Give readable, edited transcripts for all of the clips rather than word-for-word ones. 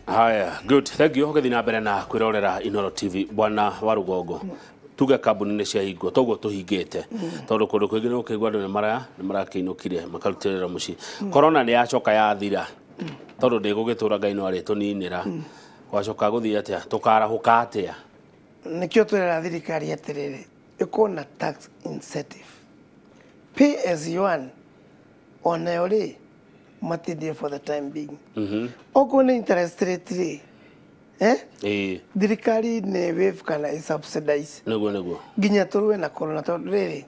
Haya, good, thank you. Ũgĩthiĩ na mbere na kwĩrorera Inooro TV. Bwana wa Rũgongo, tuge kambuni nĩ ciahingwo toguo tũhingĩte, tondũ kũndũ kũingĩ nĩ ũkĩigua andũ nĩ marakĩinũkire makarutĩrĩra mũciĩ. Corona nĩ yacoka yathira, tondũ ndĩgũgĩtũra, Ngai no arĩtũninĩra. Gwacoka gũthiĩ atĩa? Tũkarahũka atĩa? Nĩkĩo twĩrera thirikari atĩrĩrĩ, ĩkorwo na tax incentive, pay as you earn, onayo rĩ matindie for the time being. Okorwo nĩ interest rate rĩ, eh? Thirikari nĩ waive kana ĩ subsidize Nĩguo. nginya tũrũe na corona, tondũ rĩrĩ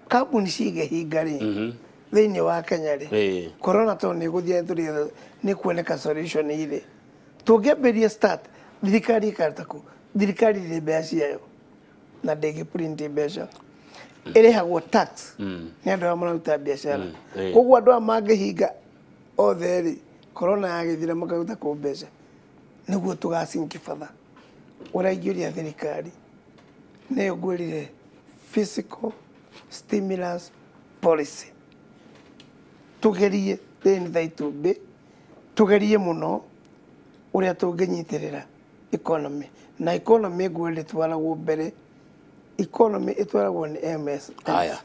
kambuni cingĩhinga rĩ thĩinĩ wa Kenya rĩ, corona tondũ nĩ ĩgũthiĩ tũrĩ nĩ kuoneka solution irĩ tũngĩambĩrĩria start. Thirikari ĩkaruta kũ? Thirikari ĩrĩ mbeca ciayo na ndĩngĩ print mbeca, ĩrĩhagwo tax nĩ andũ arĩa mararuta biacara. Koguo andũ aya mangĩhinga othe rĩ, corona yagĩthira makaruta kũ mbeca nĩguo tũgacinki batha? Ũrĩa ingĩũria thirikari nĩyo ngwĩrire, fiscal stimulus policy, tugerie rĩrĩ nĩ tha itumbĩ, tugerie mũno ũrĩa tũngĩnyitĩrĩra economy, na economy ngwĩrire ĩtwaragwo mbere, economy ĩtwaragwo nĩ MS. Haya.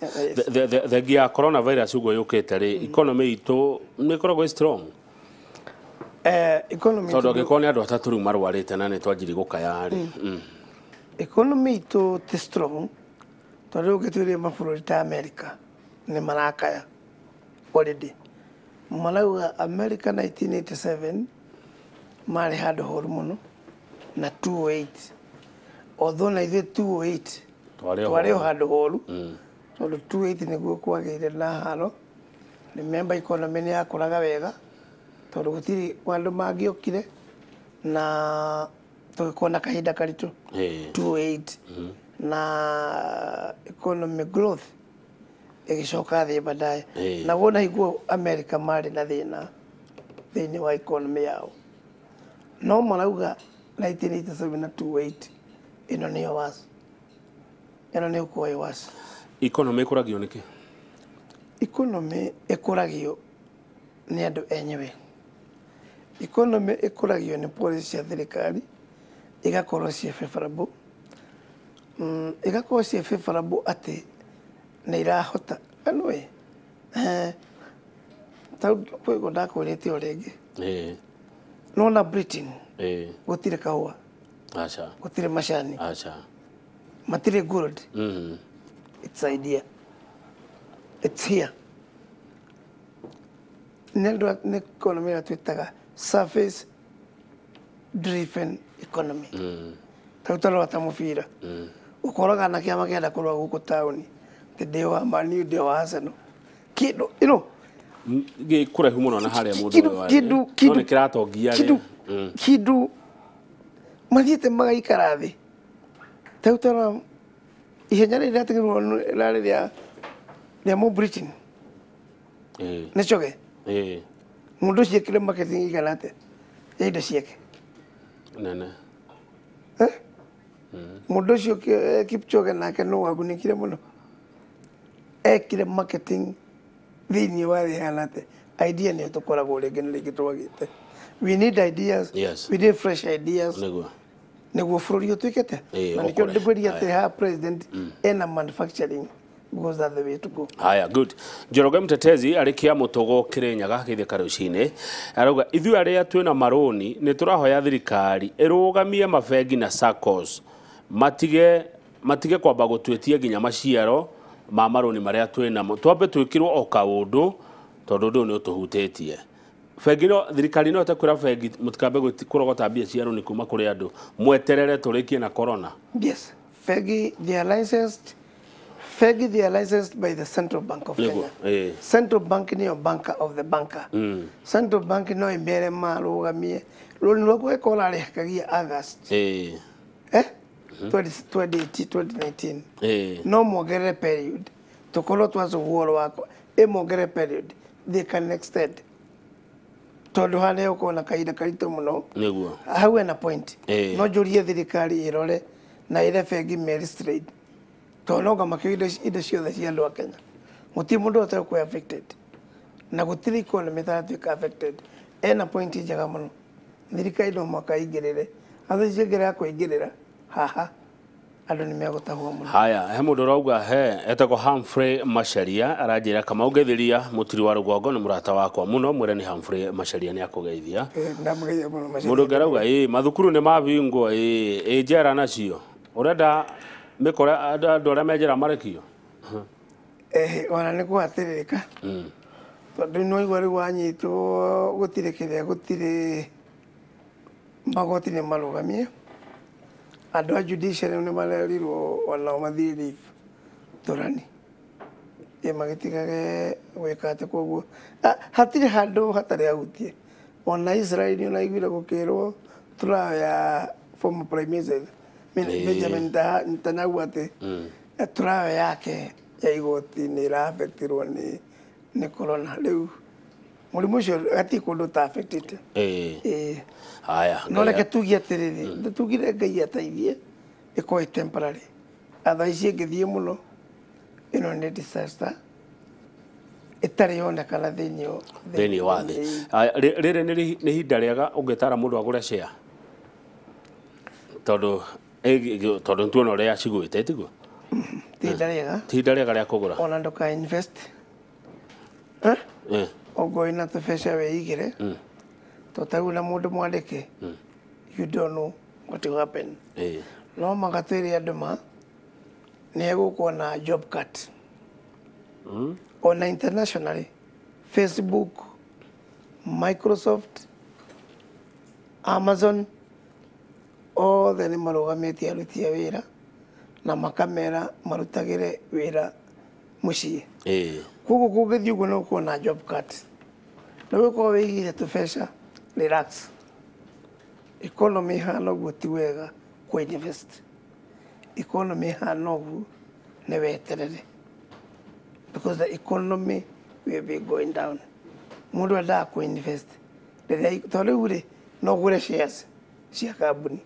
Thengia ya coronavirus ũguo yũkĩte rĩ, economy itũ nĩ ĩkoragwo ĩ strong? Economy tondũ angĩkorwo nĩ andũ atatũ rĩu marwarĩte na nĩ twanjiri gũkaya rĩ. Economy itũ ti strong, tondũ rĩu ũngĩtuĩria mabũrũri ta America nĩ marakaya already. Marauga America 1987 marĩ handũ horu mũno na 2008, although na ithuĩ 2008 twarĩ o twarĩ o horu. Handũ horu, tondũ 2008 nĩguo kwagĩire na haro. Remember, economy nĩ yakũraga wega tondũ gũtirĩ andũ mangĩokire na tũgĩkorwo na kahinda karitũ 2008, na economic growth ĩgĩcoka thĩ baadaye. Na wona higuo America marĩ na thĩna thĩinĩ wa economy yao, no marauga 1987 na 2008 ĩno nĩyo worse, ĩno nĩ ũkorwo ĩ worse. Economy ĩkũragio nĩkĩ? Economy ĩkũragio nĩ andũ enyewe. Economy ĩkũragio nĩ policy cia thirikari igakorwo ciĩ favorable, igakorwo ciĩ favorable atĩ nĩ irahota. Anyway, tau kwĩguo ndakwĩrĩte o rĩngĩ, nona Britain gũtirĩ kahũa, Aca. gũtirĩ macani, Aca. matirĩ gold. It's idea, it's here. Nĩ andũ nĩ economy ĩrĩa twĩtaga service driven economy. Tarĩu tarora ta mũbira, ũkoraga na kĩama kĩenda kũrũa gũkũ taũni atĩ ndĩ wa Man U, ndĩ wa Arsenal, kĩndũ you know, Gĩ kũraihu mũno na harĩa mũndũ kĩndũ ũyũ arĩ. kĩndũ No kĩndũ nĩ kĩratongia rĩ. Kĩndũ kĩndũ mathiĩte magaikara thĩ. Tarĩu tarora ihenya rĩrĩ rĩatigirwo rĩarĩ rĩa mũ Britain nĩ Choge. Mũndũ ũcio ekire marketing igana atĩa ya indo ciake? Nene. Eh? Mũndũ ũcio Kipchoge nake no wagunĩkire mũno, ekire marketing thĩinĩ wa thĩ hana atĩa. Idea nĩyo tũkoragwo rĩngĩ na rĩngĩ twagĩte. We need ideas. We need fresh ideas nĩguo bũrũri ũtuĩkĩte na nĩkĩo ũkũre. ndĩkwĩria atĩ haha president ena manufacturing, because that's the way to go. Haya, good. Njoroge Mtetezi arĩ kĩa mũtũgo Kĩrĩnyaga gĩthĩka rũcinĩ arauga ithuĩ arĩa twĩna marũni nĩ tũrahoya thirikari ĩrũgamie mabengi na SACCOS, matige kwamba gũtwĩtia nginya maciaro ma marũni marĩa twĩnamo, twambe twĩkĩrwo o kaũndũ tondũ ũndũ ũyũ nĩ ũtũhutĩtie. Bengi no thirikari no ĩhote kwĩra bengi mũtikambe kũrogota mbia cia rũni kuma kũrĩ andũ, mweterere tũrĩkie na corona? Yes, bengi, they are licensed. Bengi, they are licensed by the Central Bank of Nĩguo, Kenya. Central Bank nĩyo banker of the banker. Central Bank no ĩmere marũgamie rũni rwaku ĩkorwo ũrarĩhakagia August eh 2018, 2019, no mongerere period, tukorwo twacũgwo rwakwa ĩmongerere period, they can extend, tondũ harĩa ũkorwo na kahinda karitũ mũno. Hau ena point. No njũrie thirikari ĩrore na ĩre bengi me straight, tondũ no ngamakio indo ciothe cia andũ a Kenya, gũtirĩ mũndũ ũtarĩ kũ affected na gũtirĩ economy ĩtaratuĩka affected. Ena point njega mũno. Thirikari no mũhaka ĩingĩrĩre. Atha cingĩrega kũingĩrĩra haha andũ nĩ megũtahwo mũno. Haya, he mũndũ ũrauga he etagwo Humphrey Macharia aranjĩra Kamau ngeithiria mũtiri wa rũgongo nĩ mũrata wakwa mũno, mwĩre nĩ Humphrey Macharia nĩ akũgeithia. Ndamũgeithia mũno Macharia. Mũndũ ũngĩ arauga ĩ mathukuru nĩ mabingwo ĩ njera nacio ũrenda mĩkora andũ arĩa me njera marekio. Ona nĩ kũhatĩrĩrĩka tondũ nĩ waigua rĩu wanyitwo gũtirĩ kĩrĩa gũtirĩ magoti nĩ marũgamie. Andũ a judiciary nĩ marerirwo onao mathiĩ leave tũrani ĩ magĩtigage gwĩka atĩ koguo hatirĩ handũ hatarĩ ahutie. Ona Israel nĩ ũraiguire gũkĩrwo trial ya former prime minister Benjamin Netanyahu atĩ trial yake ya igoti nĩ ĩra-affectirwo nĩ corona. Rĩu mũrimũ ũcio hatirĩ kũndũ ũta-affectĩte. Haya, no reke tuge atĩrĩrĩ, tugire Ngai ateithie ĩkorwo ĩ temporary. Thaa ici ĩngĩthiĩ mũno ĩno nĩ disaster ĩtarĩ yonekana thĩinĩ wa thĩ. Rĩrĩ nĩ ihinda rĩega ũngĩtara mũndũ agũre share tondũ nĩtuona ũrĩa cigũĩte, tiguo? Ti ihinda rĩega. Ti ihinda rĩega rĩa kũgũra. Ona ndũka invest. Okorwo wĩna tũbeca wĩigĩre, tondũ na mũndũ mwandĩke, you don't know what will happen. No magatwĩre andũ ma nĩ hegũkorwo na job cut. Ona internationally, Facebook, Microsoft, Amazon, othe nĩ marũgamĩtie aruti a wĩra na makamera marutagĩre wĩra mũciĩ. Koguo kũngĩthiĩ ũguo nĩ gũkorwo na job cut. Na ũgĩkorwo wĩigĩire tũbeca, relax. Economy ĩhana ũguo ti wega kũ invest. Economy ĩhana ũguo nĩ weterere. Because the economy will be going down. Mũndũ endaga kũ invest. Tondũ rĩu rĩ, no ũgũre shares cia kambuni.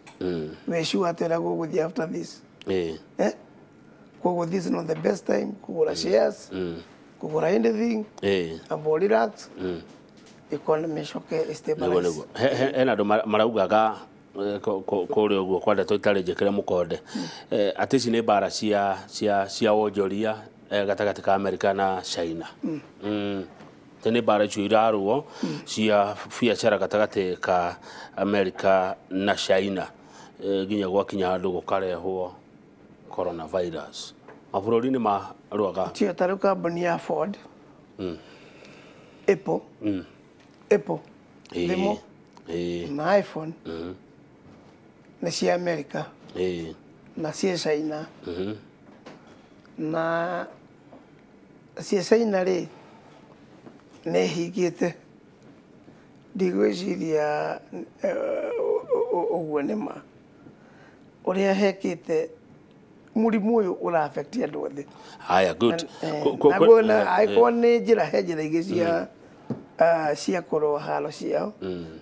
Wĩ sure atĩ ũrĩa gũgũthiĩ after this. Koguo this is not the best time kũgũra shares, kũgũra anything, amba relax, economy ĩcoke stabilize. Hena andũ maraugaga kũrĩa ũguo kwa ndeto itarĩ njĩkĩre mũkonde atĩ ici nĩ mbara cia wonjoria gatagatĩ ka Amerika na China. Atĩ nĩ mbara icio irarũo cia biacara gatagatĩ ka Amerika na China nginya gwakinya handũ gũkarehwo coronavirus. Mabũrũri nĩ marũaga. Tiyo ta rĩu kambuni ya Ford, Apple, Apple, thimũ na iPhone nĩ cia Amerika na cia China. Na cia China rĩ nĩ hingĩte, ndigwĩciria ũguo nĩ ma ũrĩa hekĩte mũrimũ ũyũ ũra affect andũ othe. Haya, good. Naguo angĩkorwo nĩ njĩra he njĩra ingĩ cia cia kũrũa haro ciao,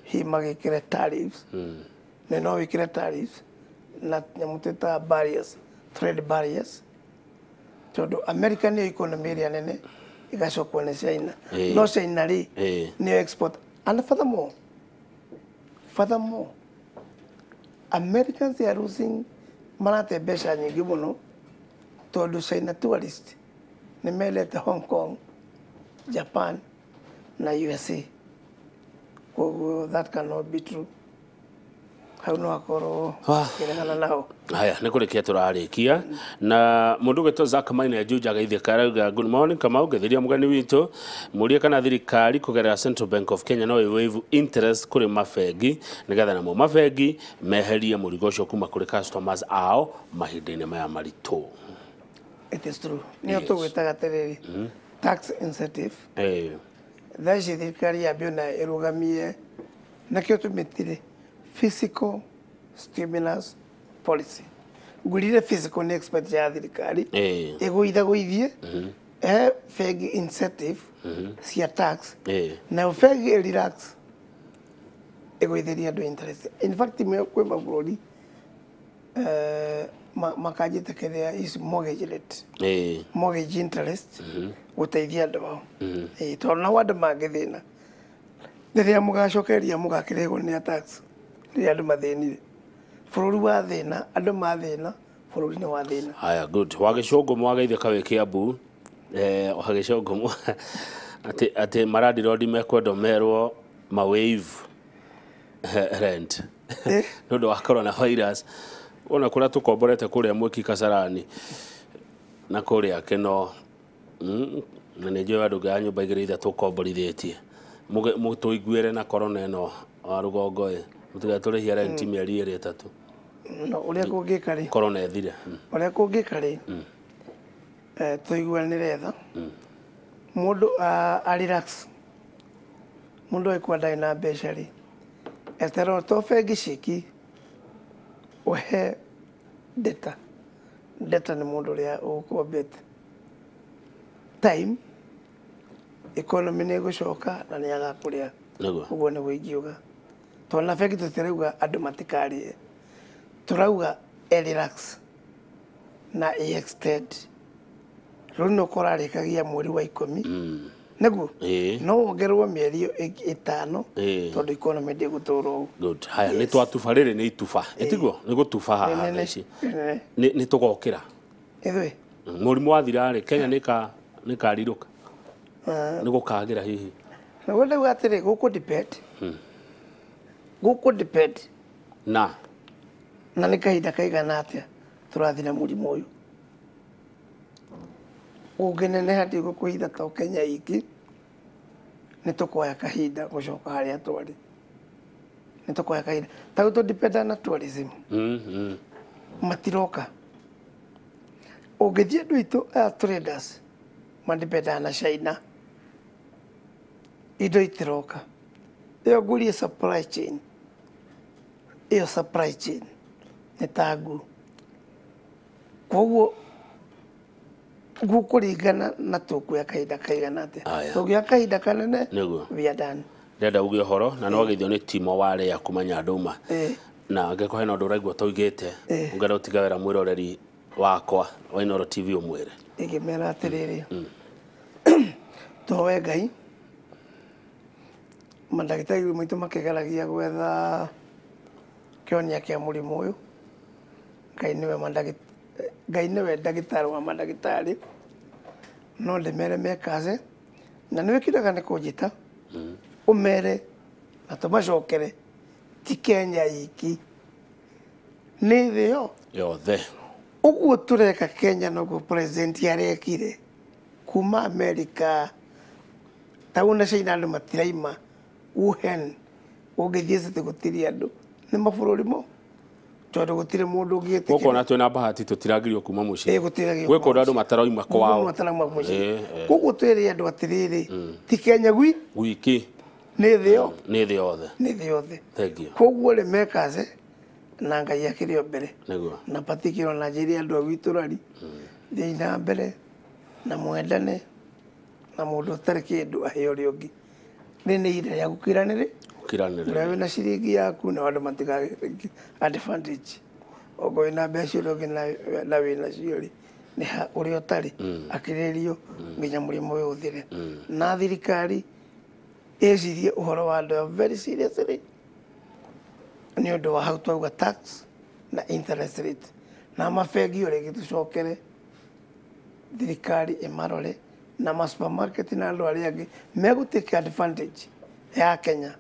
hihi magĩkĩre tariffs, na no wĩkĩre tariffs na nyamũ twĩtaga barriers, trade barriers, tondũ America nĩyo economy ĩrĩa nene ĩgacokwo nĩ China. No China rĩ nĩyo export. And furthermore, Americans are losing marate mbeca nyingĩ mũno tondũ China tourist nĩ mendete Hong Kong, Japan na USA. Koguo that cannot be true. Hau no akorwo kĩregana nao. Haya, nĩ kũrĩkia tũrarĩkia na mũndũ ũgwĩtwo Zack Maina Juja geithĩka arauga good morning Kamau, ngeithiria mũgeni witũ mũrie kana thirikari kũgerera Central Bank of Kenya no ĩwaive interest kũrĩ mabengi nĩgetha namo mabengi meherie mũrigo ũcio kuma kũrĩ customers ao mahinda-inĩ maya maritũ. It is true. Nĩyo tũgwĩtaga atĩrĩrĩ tax incentive. Thaa ici thirikari yambio na ĩrũgamie nakĩo tũmĩtire fiscal stimulus policy. Ngwĩrire fiscal nĩ expert ya thirikari ĩgũithagũithie he bengi incentive cia tax nayo bengi ĩrelax ĩgũithĩrie andũ interest. In fact kwĩ mabũrũri makanjĩte kĩrĩa is mortgage rate, mortgage interest gũteithia andũ ao. Tondũ nao andũ mangĩthĩna rĩrĩa mũgacokeria mũgakĩrĩhwo nĩ tax. Rĩrĩa andũ mathĩnire bũrũri wa thĩna andũ mathĩna bũrũri nĩ wa thĩna. Haya, good. Wagĩcũngũ mwagĩithĩka wĩ Kiambu, wagĩcũngũ atĩ marandirondi mekwendwo merwo ma waive rent nĩ ũndũ wa coronavirus. Ona kũrĩa tũkomborete kũrĩa Mwiki Kasarani na kũrĩa Kĩno, na nĩ njũĩ andũ a nyũmba igĩrĩ ithatũ ũkomborithĩtie. Mũtũiguĩre na corona ĩno wa rũgongo ĩ, mũtigatũrĩhie rent mĩeri ĩrĩ ĩtatũ. No ũrĩa kũngĩka rĩ, corona ĩthire. Ũrĩa kũngĩka rĩ, tũiguanĩre tha mũndũ a relax, mũndũ angĩkorwo ndarĩ na mbeca rĩ, eterwo to bengi ciki ũhe data. Data nĩ mũndũ ũrĩa ũgũkombete time economy nĩ ĩgũcoka na nĩ agakũrĩa. Ũguo nĩguo ingiuga, tondũ na bengi tũtirauga andũ matikarĩe, tũrauga e relax na e extend. Rũni no kũrarĩkagia mweri wa 10 nĩguo no wongererwo mĩeri 5 tondũ economy ndĩgũtũra ũguo. Good. Haya, nĩ twatuba rĩrĩ nĩ ituba ĩtiguo nĩ gũtuba haha thaa ici nĩ tũgokĩra ithuĩ mũrimũ wathira rĩ Kenya nĩ karirũka nĩ gũkagĩra hihi. Nĩguo ndauga atĩrĩ gũkũ depend, gũkũ depend na nĩ kahinda kaigana atĩa tũrathiĩ na mũrimũ ũyũ. Ũngĩneneha ndigũkũhitha to Kenya iki nĩ tũkoya kahinda gũcoka harĩa twarĩ, nĩ tũkoya kahinda ta rĩu tũdependa na tourism matiroka. Ũngĩthiĩ andũ aitũ aya traders madependa na China, indo itiroka. Ĩyo ngũrie supply chain, ĩyo supply chain nĩ ta nguo. Koguo gũkũringana na tũkuoya kahinda kaigana atĩa, tũngĩoya kahinda kanene we are done. Ndĩrenda uge ũhoro na no wageithio nĩ Timo Warĩa kuma Nyandũma, na angĩkorwo hena ũndũ ũraigua ũtaugĩte ũngĩenda gũtiga wĩra mwĩroreri wakwa wa Inooro TV ũmwĩre. Ingĩmera atĩrĩrĩ, tũhoe Ngai mandagĩtarĩ maitũ makĩgeragia gwetha kĩhonia kĩa mũrimũ ũyũ. Ngai nĩwe ndagĩtarĩ wa mandagĩtarĩ, no ndĩmere mekace na nĩ wĩkiraga nĩ kũnjĩta ũmere na tũmacokere ti Kenya iki nĩ thĩ yo yothe. Ũguo tũreka Kenya noguo president arekire kuma America taũ na China andũ matiraima Wuhan ũngĩthiĩ city gũtirĩ andũ nĩ mabũrũri mo tondũ gũtirĩ mũndũ ũngĩtĩkĩra. Gũkũ ona twĩna bahati tũtiragirio kuma mũciĩ. Gũtiragio gwĩ kũndũ andũ matarauma kwao. Matarauma mũciĩ. Koguo twĩre andũ atĩrĩrĩ ti Kenya gwiki nĩ thĩ yo, nĩ thĩ yothe, nĩ thĩ yothe. Thank you. Koguo rĩ mekace na Ngai akĩrĩ o mbere nĩguo na patikĩro na njĩre andũ a gwitũ rari thiĩ na mbere na mwendane na mũndũ ũtarĩ kĩndũ aheo ũrĩa ũngĩ. Rĩ nĩ ihinda rĩa gũkiranĩrĩ ũrĩa wĩna ciringi yaku na andũ matigage advantage. Okorwo wĩna mbeca ũrĩa ũngĩ na wĩna cio rĩ nĩ ũrĩa ũtarĩ akĩrĩrio nginya mũrimũ ũyũ ũthire. Na thirikari ĩcirie ũhoro wa andũ very seriously nĩ ũndũ wa hau twauga tax na interest rate na mabengi o rĩngĩ tũcokere thirikari ĩmarore na ma supermarket na andũ arĩa angĩ megũtake advantage ya Kenya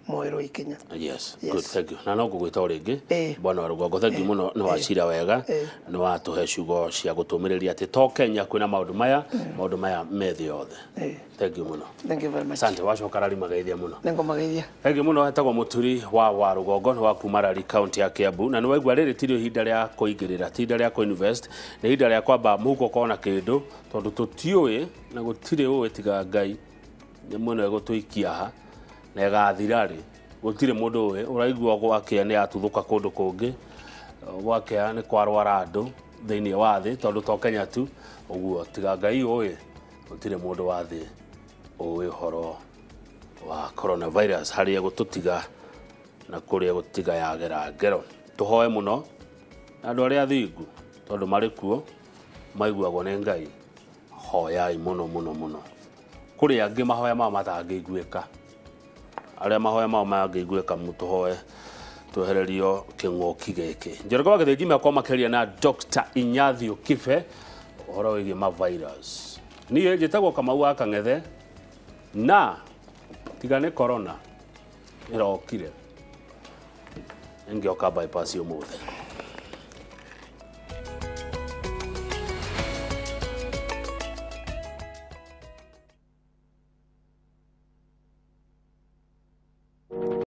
moerwo ikinya. Yes, good, thank you. Na no ngũgwĩta o rĩngĩ bwana wa rũgongo, thank you mũno nĩ wacira wega nĩ watũhe ciugo cia gũtũmĩrĩria atĩ to Kenya kwĩna maũndũ maya, maũndũ maya me thĩ yothe. Thank you mũno. Thank you very much. Asante, wacoka rari mageithia mũno. Nĩngũmageithia. Thank you mũno. Etagwo Mũturi wa Rũgongo nĩ wa kuma Rari county ya Kiambu, na nĩ waigua rĩrĩ tirĩ ihinda rĩa kũingĩrĩra, ti ihinda rĩa kũ-invest, nĩ ihinda rĩa kwamba mũhuko ũkorwo na kĩndũ tondũ tũtiũĩ na gũtirĩ ũĩ tiga Ngai nĩ mũno ĩgũtũikia ha na ĩgathira rĩ gũtirĩ mũndũ ũĩ. Ũraigua gwakĩa nĩ yatuthũka kũndũ kũngĩ, gwakĩa nĩ kwarwara andũ thĩinĩ wa thĩ tondũ to Kenya tu. Ũguo tiga Ngai ũĩ gũtirĩ mũndũ wa thĩ ũĩ ũhoro wa coronavirus harĩa ĩgũtũtiga na kũrĩa ĩgũtiga yagera ngero. Tũhoe mũno andũ arĩa athingu tondũ marĩ kuo maiguagwo nĩ Ngai. Hoyai mũno mũno mũno. Kũrĩ angĩ mahoya mao matangĩiguĩka, arĩa mahoya mao mangĩiguĩka mũtũhoe Twehererio kĩng'ũki gĩkĩ. Njoroge wa Gĩthĩnji mekwa makĩria na Dr. Inyathiũ Kibe ũhoro wĩgiĩ ma virus. Niĩ njĩtagwo Kamau wa Kang'ethe na tiga nĩ corona ĩrokire ngĩoka bypass ũmũthĩ.